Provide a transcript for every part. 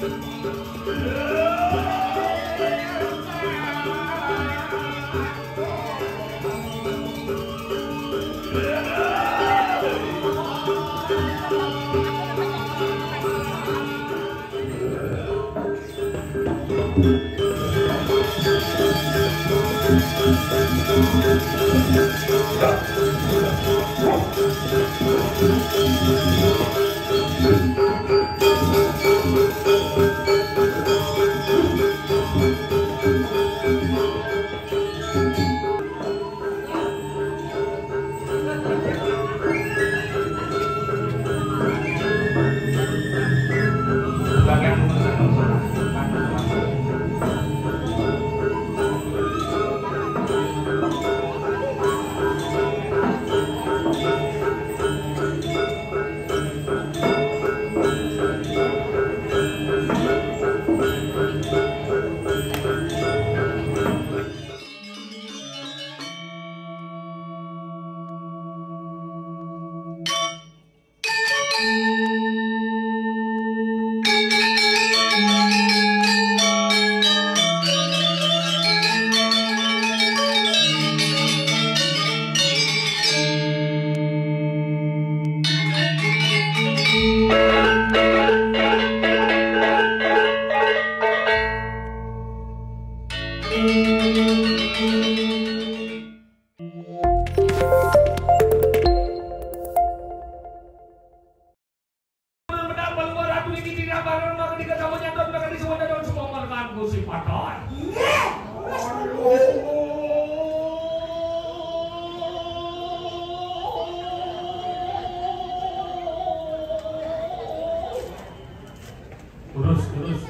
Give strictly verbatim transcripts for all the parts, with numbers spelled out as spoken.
Benar, Palungguh Ratu niki tidak baron, maka diketahui nyandon, maka disebut daun sebuah merkan Gusti Paton. Terus, terus.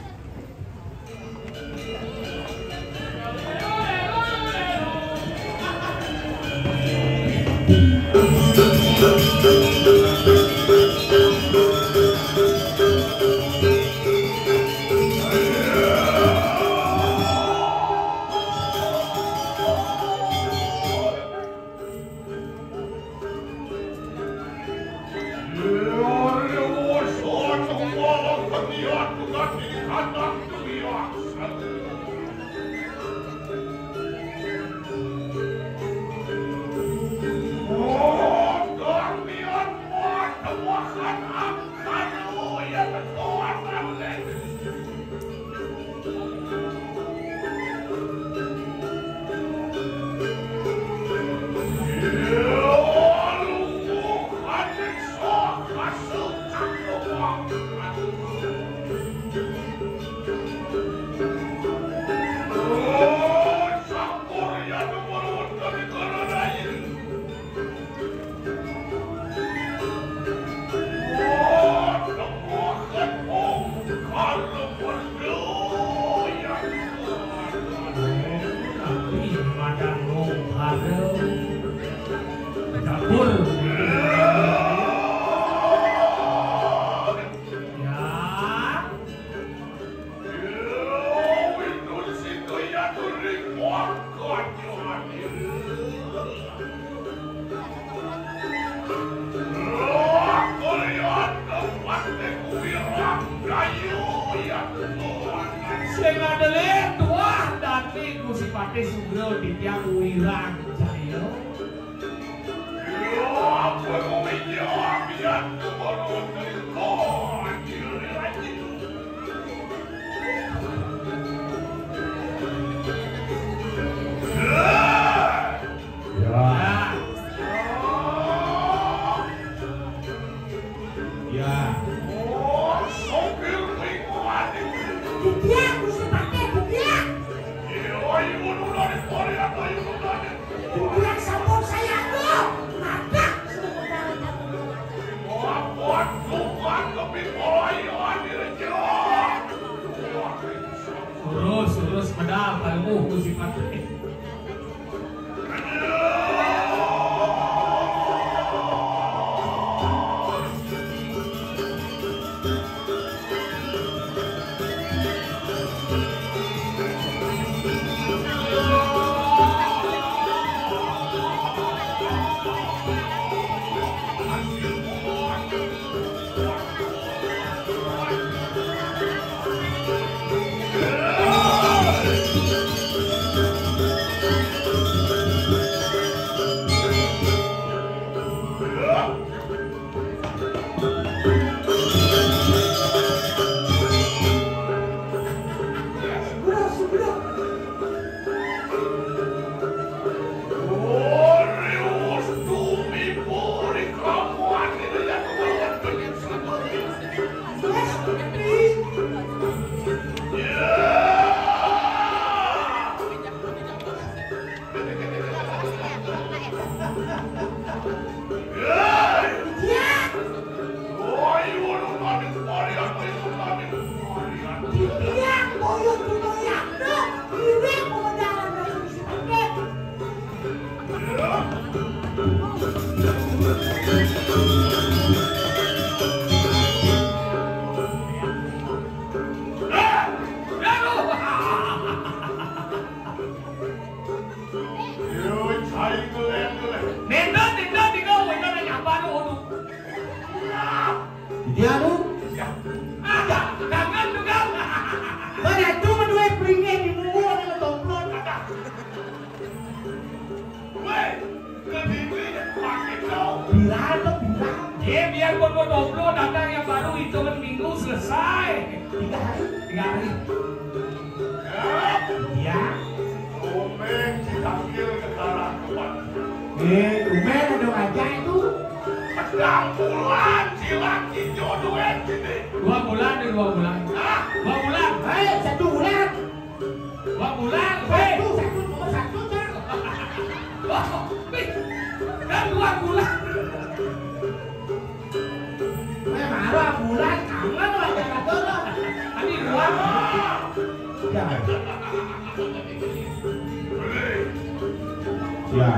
Sing adelik tuah dadi Gusti Patih Sugro titiang Wirang Jaya. Ya. Ya. Didiak, Gusti Patih, didiak. Didiak sampun saya, aduh, madak. Hai, tiga hari, tiga hari. Ya. Tumben si Tangkil ke sana tempat. Eh, tumben ada aja itu. Sedang bulan si laki jodoh sini. Dua bulan, dua bulan. Hah? Dua bulan. Hei, satu bulan. Dua bulan, hei. Satu, satu, nomor satu, Cang. Wah, wih. Kan dua bulan. Weh, marah bulan, kangen wajah kata lo. Tadi dua. Ya. Ya.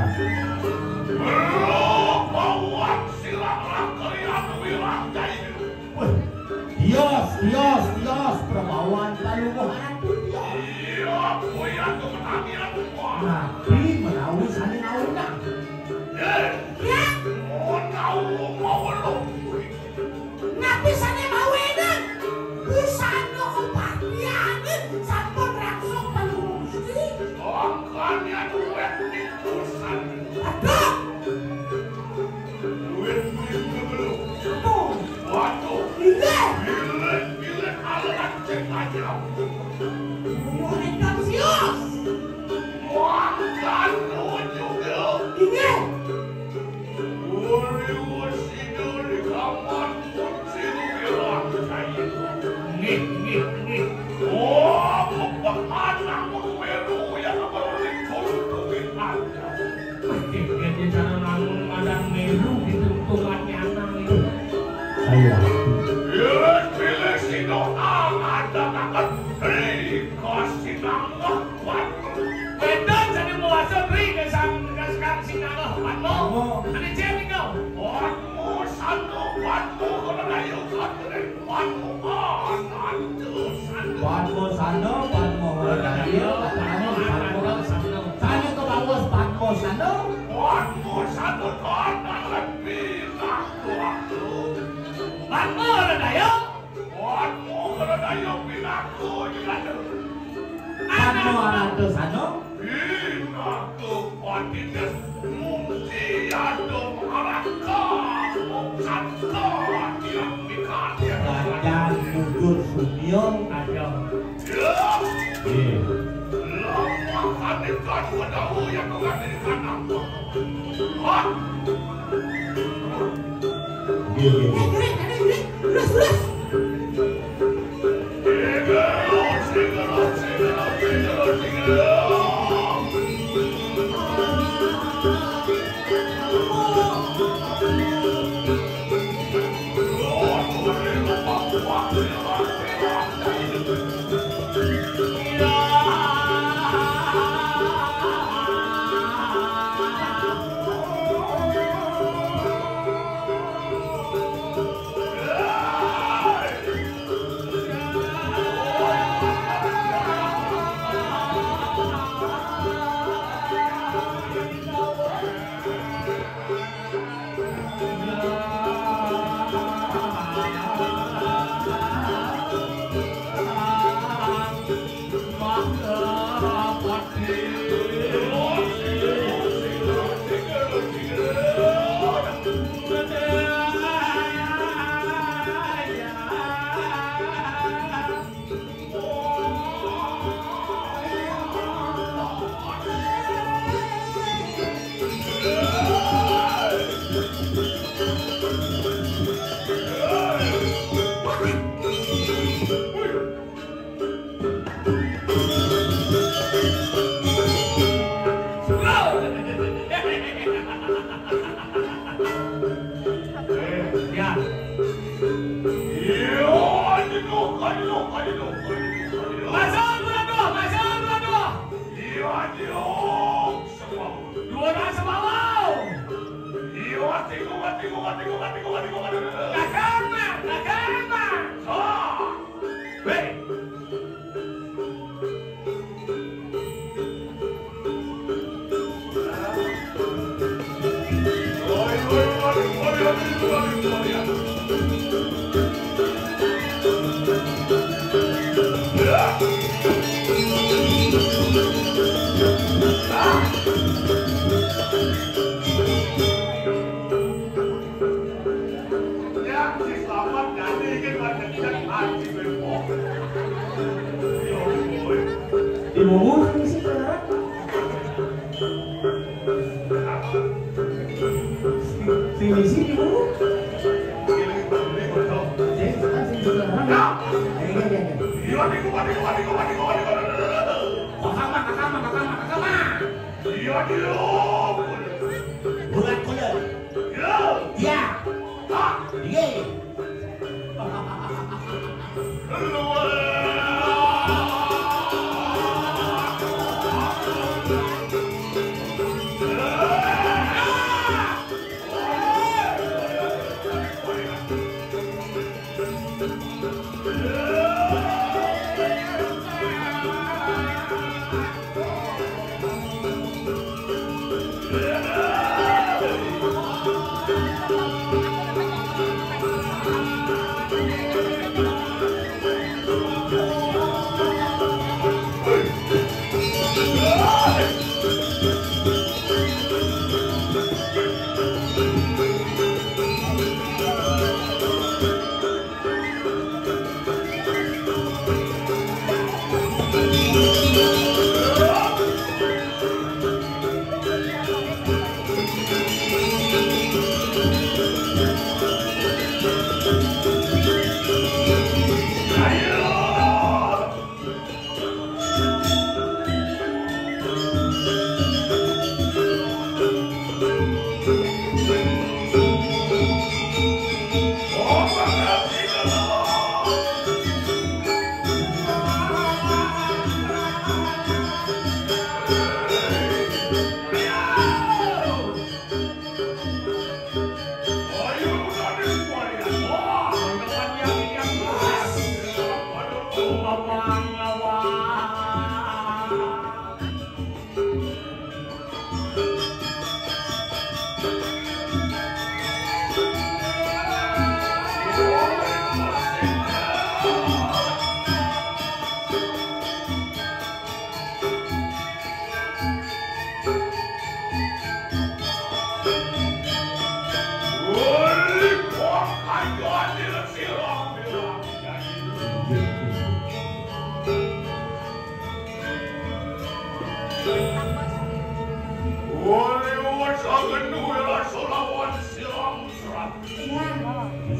Bawang silang kalian wilang jahil. Wih, tios, tios, tios, prabawaan palungguh anak tu tios. Iya, kuya tu menangi aku. Napi menawi sané ngawinang? Eh, ya. Menawi mau lu. Napi sané mawinang? Busana upatiané sampun rangsuk palungguh Gusti. Angkanya duit di pusat. Aduh. Duit, duit dulu. Aduh. Waduh. Inggih. Bilik, bilik alat cek aja. Murid Konfusius. Makan juga. Inggih. Uli wis sida di kamar kunci lu bilang saya. Nggih, nggih, nggih. Oh, kepek anak meru ya keperluan dulu duit aja. Wih, dia cara nganggur madan meru gitu, untungannya anak itu. Ayo. Pilih, pilih si doa ada kakak. Hei, kasih nangah. Wedon sané mawasa tri ka sang, ka sang sinarah Padma. Padma. Ané cén nika. Padma sanda, Padma kena daya katring Padma ananda sanda. Padma sanda, Padma kena daya, katring Padma. Sané kabaos Padma sanda. Padma sanda, katring pinaka. Padma kena daya. Padma kena daya pinaka jegana. Padma ananda sanda. Pinaka patitis mungsi ada maraka moksa tiang mikadya. Rajan gugur sumya. Ada. Ya. Iya. Lamah kanikan wadawu yang mengandalkan apa? Hah? Nggih, nggih, nggih. Lurus, lurus. Ya. Iya, aduh, aduh, aduh, aduh, aduh. Masuk, Bro, masuk, Bro. Iya, aduh. Dua rasa bawang. Iya, tinggu, tinggu, tinggu, tinggu, tinggu, tinggu. Kakana, kakana. Ah. Hei. Ya, si Slamet nyanyi kan macam-macam. Munggu sing misi, saudara. Sing misi di munggu. Sing, sing, sing, saudara. Iya, iya, iya, iya. Kakak mah, kakak mah, kakak mah, kakak mah. Iya, iya. Bulat kulit. Iya. Iya. Iya.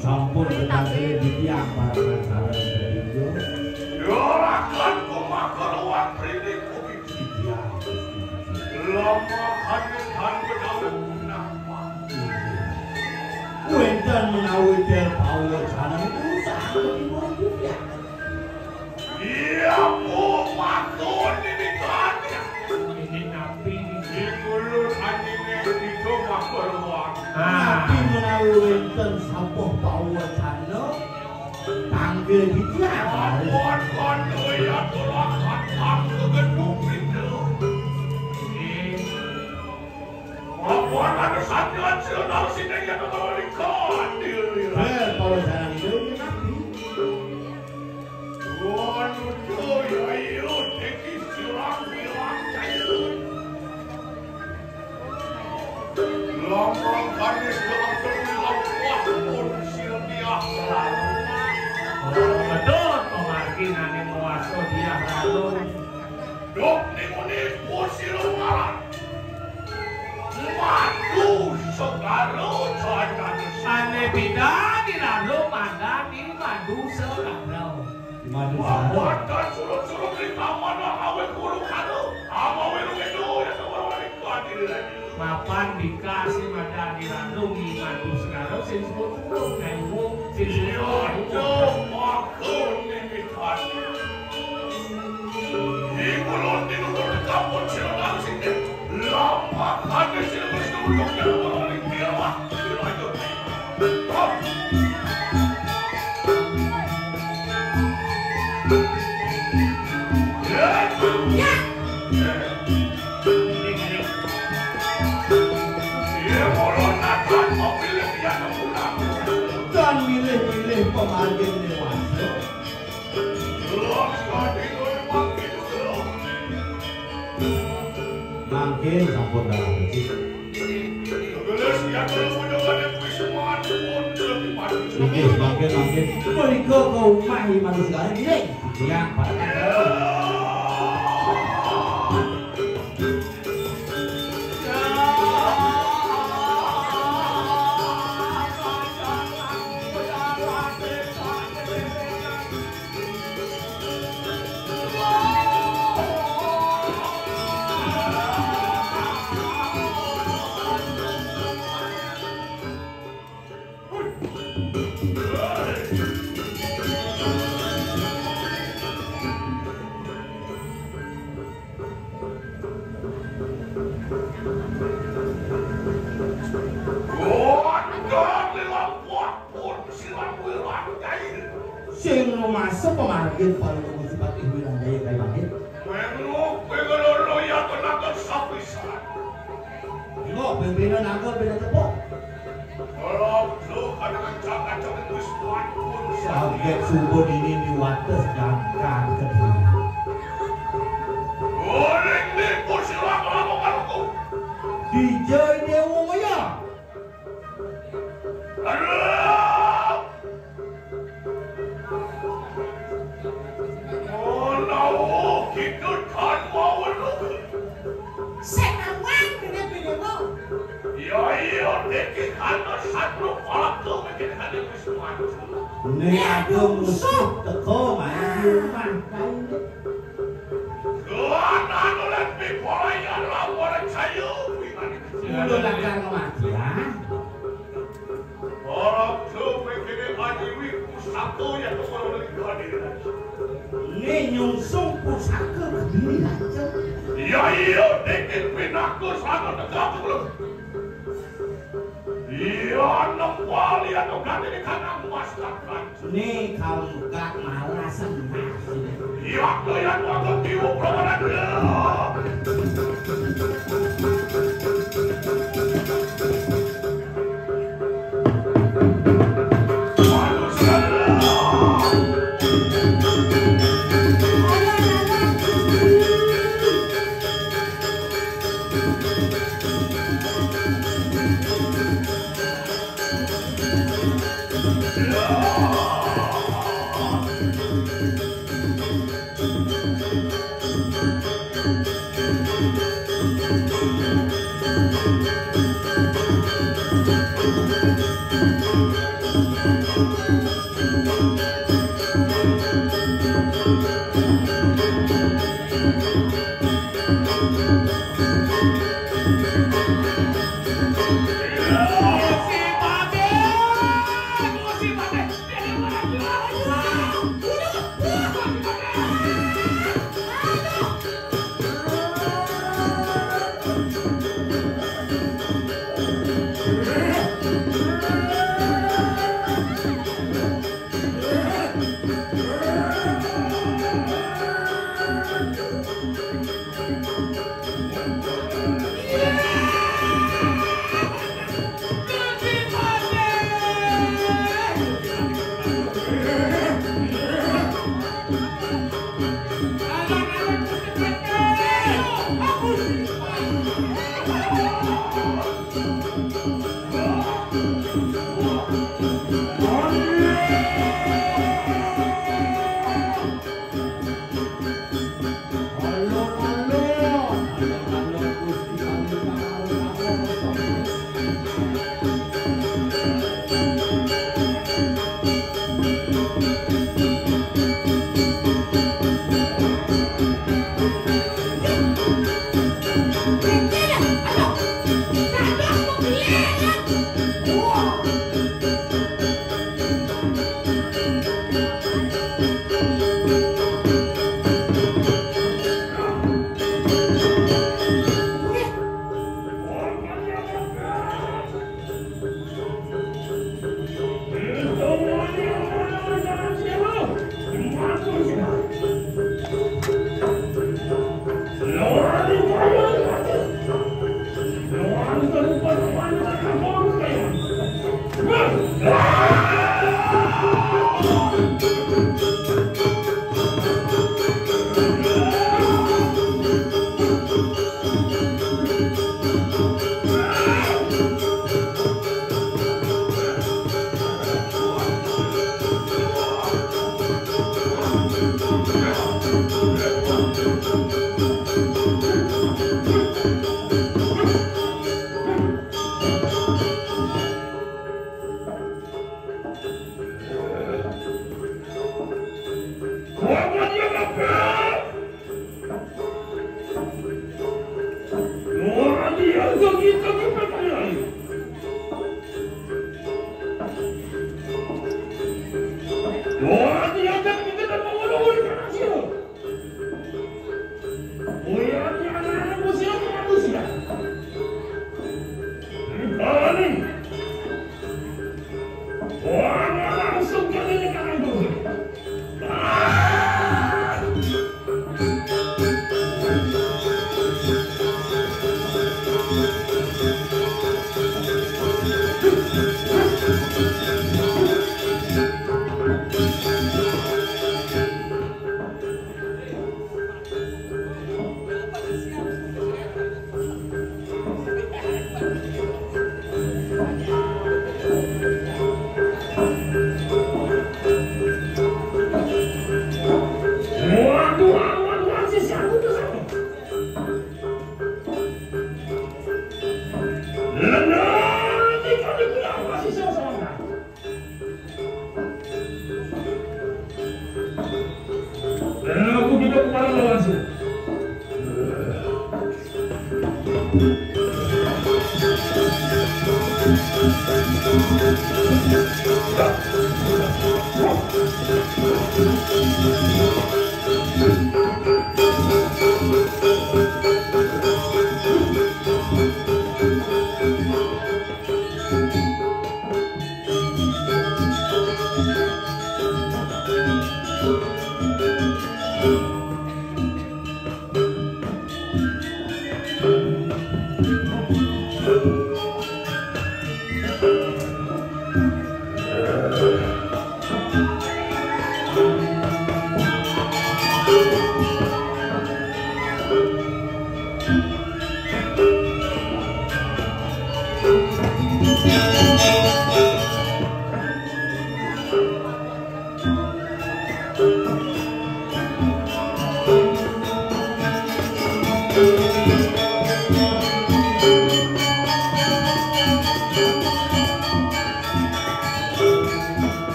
Sampun tetapi di tiang para penasaran begitu. Yorakan kumaha keluar prinik kuki. Iya. Lama hanya han bedawet napa. Wénten menawi tér pawécanan itu sanget dibuat ya. Iya, Bu, matur ninikan. Ini napi? Di mulut anjingnya itu matur. Napi menawi wénten sampun pawécanan? Panggil titiang. Ampun, kondo ya tulakan kang kegeduk itu. Ampun, ada sandilan sila nang sini ya tulakan di. Eh, kalau jangan itu ini nabi. Waduh, ya iya, teki silang bilang cair. Lampang kanis dalam terbilang wah pun silpiah selalu. Orang ngedot pemargin ane muasto dia lalu. Dok ni muni pusil ngaran. Madu segala jalan. Ane bida di lalu mada di madu segala. Madu segala. Papan dan surut-surut di taman awet bulu kalu. Ama wiru itu ya tawar wali kadi lagi. Mapan dikasih mada di lalu di madu segala sing sebut kayu sing sebut kayu. Iya, makun ini tadi. Di mulut di mulut kampung sila langsing. Lampah kadi sila berseluruh yang berani biarlah dilanjut. Dan milih-milih pemargin dewasa. Mangkin sampun dalam rezeki. Inggih, mangkin, mangkin. Mriko ka umah Iman Segara, nggih. Titiang para. Pamargin Palungguh Gusti Patih Wiranjaya kae mangkin. Mengko kowe ngelono ya tenaga sapisan. Engko pimpinan angkon beda tepuk. Kalau lu kadang jaga-jaga wis kuat pun. Saget subuh ini di wates jangkar kediri. Goreng nih, kursi lama-lama karo ku. D J Dewa Waya. Aduh. Oh, no, kita kan mau lu. Sing awan kene bendemo. Ya iya, iki kan satu waktu mikir kan wis maju. Nek ada musuh teko main di rumah kae. Tuhan anu lan pipola ya lapor saya kuwi kan. Kudu lakar mati ya. Ora do mikire mati wi pusako ya kok ora oleh hadir. Nek nyungsung pusaka kediri raja. Ya iya, iki pinaku sama tegak. Iya, nempel ya tuh ganti di kandang emas kan. Nih, kalau buka malah senang. Iya, doyan waktu tiup rokokan.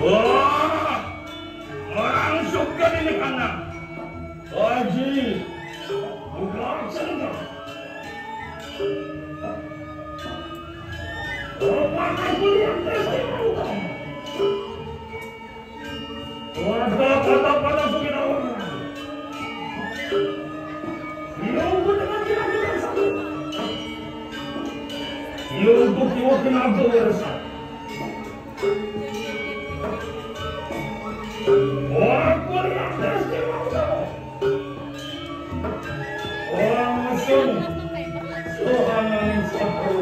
Wah, orang suka ini anak. Haji, bukan senang. Bapak aku yang kasih tahu kamu. Warga kata pada sudah orang. Dia untuk dengan tidak kita satu. Dia untuk jiwa kenal bersatu. Orang kuliah pasti mau tahu. Orang musuh, Tuhan yang satu.